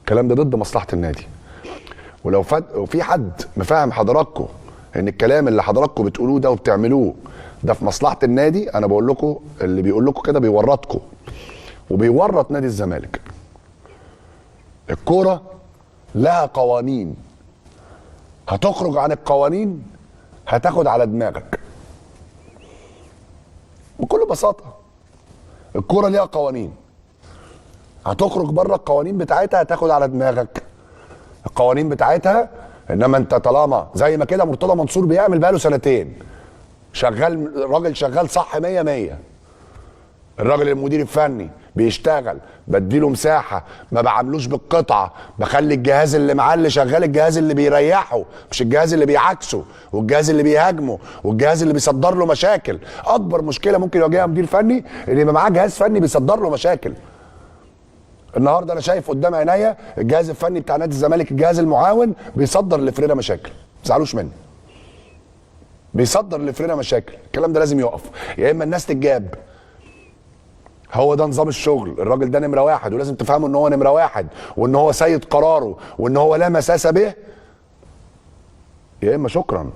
الكلام ده ضد مصلحة النادي. ولو في حد مفهم حضراتكم ان الكلام اللي حضراتكم بتقولوه ده وبتعملوه ده في مصلحة النادي، انا بقول لكم اللي بيقول لكم كده بيورطكم وبيورط نادي الزمالك. الكورة لها قوانين، هتخرج عن القوانين هتاخد على دماغك بكل بساطة. الكورة ليها قوانين، هتخرج بره القوانين بتاعتها هتاخد على دماغك. القوانين بتاعتها، انما انت طالما زي ما كده مرتضى منصور بيعمل بقاله سنتين، شغال راجل شغال صح 100 100. الراجل المدير الفني بيشتغل، بديله مساحة، ما بعاملوش بالقطعه، بخلي الجهاز اللي معاه اللي شغال الجهاز اللي بيريحه، مش الجهاز اللي بيعاكسه والجهاز اللي بيهاجمه والجهاز اللي بيصدر له مشاكل. اكبر مشكلة ممكن يواجهها مدير فني اللي يبقى معاه جهاز فني بيصدر له مشاكل. النهارده انا شايف قدام عينيا الجهاز الفني بتاع نادي الزمالك، الجهاز المعاون، بيصدر لفريرة مشاكل. ما تزعلوش مني، بيصدر لفريرة مشاكل. الكلام ده لازم يقف، يا اما الناس تتجاب. هو ده نظام الشغل. الراجل ده نمره واحد، ولازم تفهموا ان هو نمره واحد، وان هو سيد قراره، وان هو لا مساس به. يا اما شكرا،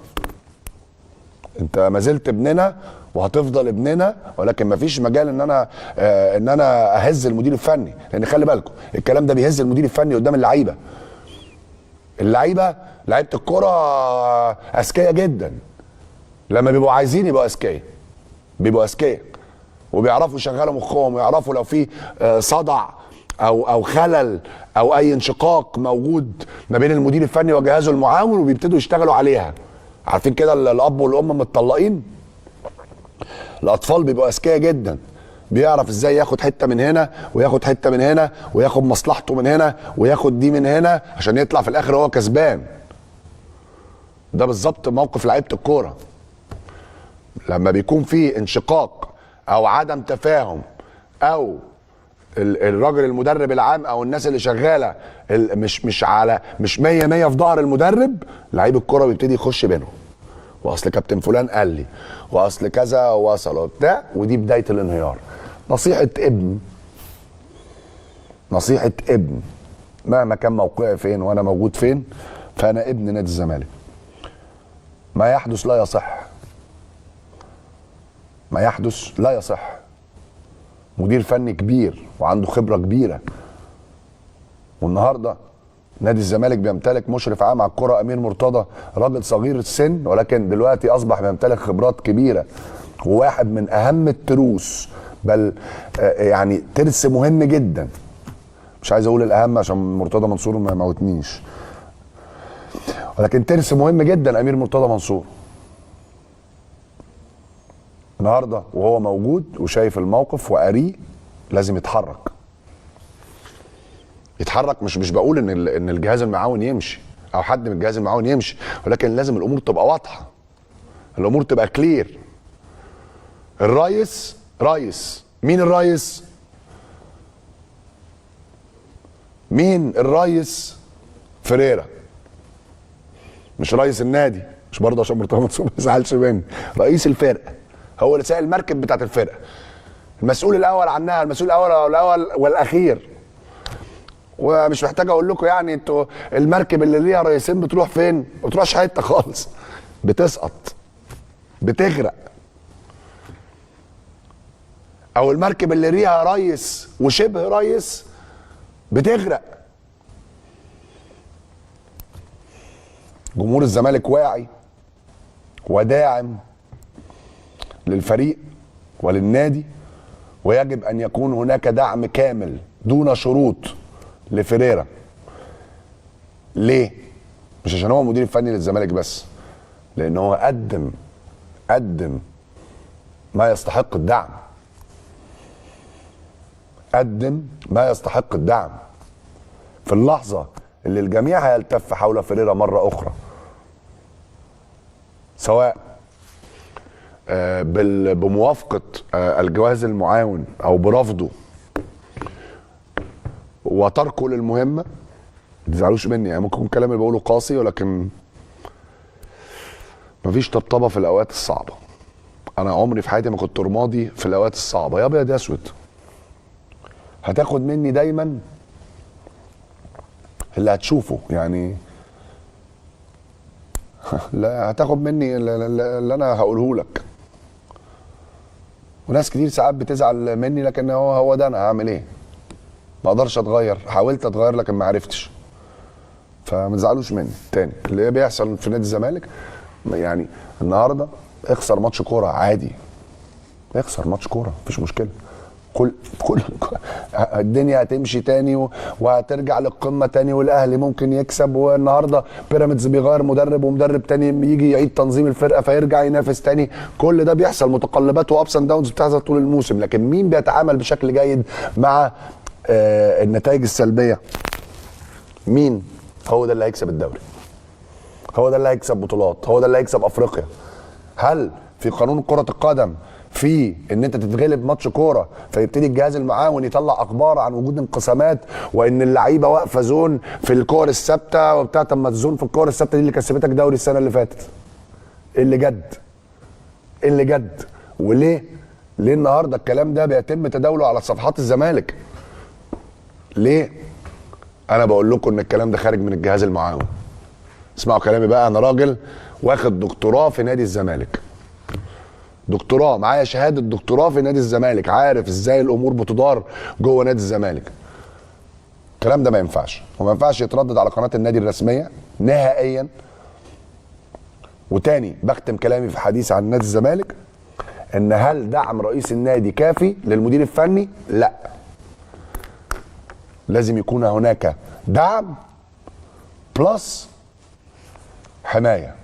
انت ما زلت ابننا وهتفضل ابننا، ولكن مفيش مجال ان انا ان انا اهز المدير الفني. لان خلي بالكم الكلام ده بيهز المدير الفني قدام اللعيبة. اللعيبة، لعيبة الكورة اذكياء جدا، لما بيبقوا عايزين يبقوا اذكياء بيبقوا اذكياء، وبيعرفوا يشغلوا مخهم، ويعرفوا لو في صدع او خلل او اي انشقاق موجود ما بين المدير الفني وجهازه المعاون، وبيبتدوا يشتغلوا عليها. عارفين كده الاب والام متطلقين، الاطفال بيبقوا اذكياء جدا، بيعرف ازاي ياخد حتة من هنا وياخد حتة من هنا وياخد مصلحته من هنا وياخد دي من هنا عشان يطلع في الاخر هو كسبان. ده بالظبط موقف لعيبة الكورة لما بيكون في انشقاق او عدم تفاهم، او الراجل المدرب العام او الناس اللي شغالة مش على مش 100 100 في ظهر المدرب، لعيب الكورة بيبتدي يخش بينهم، واصل كابتن فلان قال لي، واصل كذا وصل وبتاع، ودي بداية الانهيار. نصيحة ابن، نصيحة ابن، مهما كان موقعي فين وانا موجود فين، فانا ابن نادي الزمالك. ما يحدث لا يصح، ما يحدث لا يصح. مدير فني كبير وعنده خبره كبيرة، والنهارده نادي الزمالك بيمتلك مشرف عام على الكره امير مرتضى، راجل صغير السن ولكن دلوقتي اصبح بيمتلك خبرات كبيرة، وواحد من اهم التروس، بل يعني ترس مهم جدا. مش عايز اقول الاهم عشان مرتضى منصور ما يموتنيش، ولكن ترس مهم جدا امير مرتضى منصور. النهارده وهو موجود وشايف الموقف وقاريه لازم يتحرك. يتحرك، مش بقول ان الجهاز المعاون يمشي او حد من الجهاز المعاون يمشي، ولكن لازم الامور تبقى واضحة، الامور تبقى clear. الرئيس رئيس، مين الرئيس؟ مين الرئيس؟ فريرة، مش رئيس النادي، مش برضه عشان مرتضى منصور ما يزعلش مني، رئيس الفرقة، هو اللي سايق المركب بتاعت الفرقة، المسؤول الاول عنها، المسؤول الاول والاخير. ومش محتاج اقول لكم يعني انتوا المركب اللي ليها رئيسين بتروح فين؟ ما بتروحش حتة خالص، بتسقط، بتغرق. او المركب اللي ليها ريس وشبه ريس بتغرق. جمهور الزمالك واعي وداعم للفريق وللنادي، ويجب ان يكون هناك دعم كامل دون شروط لفريرة. ليه؟ مش عشان هو مدير الفني للزمالك بس، لان هو قدم ما يستحق الدعم، قدم ما يستحق الدعم. في اللحظة اللي الجميع هيلتف حول فريرة مرة أخرى، سواء بموافقة الجهاز المعاون أو برفضه وتركه للمهمة. ما تزعلوش مني، يعني ممكن يكون الكلام اللي بقوله قاسي، ولكن مفيش طبطبة في الأوقات الصعبة. أنا عمري في حياتي ما كنت رمادي في الأوقات الصعبة، يا أبيض يا أسود. هتاخد مني دايما اللي هتشوفه يعني لا هتاخد مني اللي انا هقوله لك. وناس كتير ساعات بتزعل مني، لكن هو ده، انا هعمل ايه؟ ما اقدرش اتغير، حاولت اتغير لكن ما عرفتش. فما تزعلوش مني. تاني اللي بيحصل في نادي الزمالك يعني النهارده اخسر ماتش كورة عادي، اخسر ماتش كورة مفيش مشكلة، كل كل الدنيا هتمشي تاني وهترجع للقمه تاني، والاهلي ممكن يكسب، والنهارده بيراميدز بيغير مدرب ومدرب تاني يجي يعيد تنظيم الفرقة فيرجع ينافس تاني. كل ده بيحصل، متقلبات و ups and downs بتحصل طول الموسم. لكن مين بيتعامل بشكل جيد مع النتائج السلبية؟ مين؟ هو ده اللي هيكسب الدوري، هو ده اللي هيكسب بطولات، هو ده اللي هيكسب افريقيا. هل في قانون كرة القدم في ان انت تتغلب ماتش كورة فيبتدي الجهاز المعاون يطلع اخبار عن وجود انقسامات وان اللعيبة واقفة zone في الكور الثابتة وبتاع؟ طب ما ال zone في الكور الثابتة دي اللي كسبتك دوري السنة اللي فاتت. ايه اللي جد؟ ايه اللي جد؟ وليه؟ ليه النهارده الكلام ده بيتم تداوله على صفحات الزمالك؟ ليه؟ انا بقول لكم ان الكلام ده خارج من الجهاز المعاون. اسمعوا كلامي بقى، انا راجل واخد دكتوراه في نادي الزمالك، دكتوراه، معايا شهادة دكتوراه في نادي الزمالك، عارف ازاي الامور بتدار جوه نادي الزمالك. الكلام ده ما ينفعش، وما ينفعش يتردد على قناة النادي الرسمية نهائيا. وتاني بختم كلامي في حديث عن نادي الزمالك، ان هل دعم رئيس النادي كافي للمدير الفني؟ لا، لازم يكون هناك دعم بلس حماية.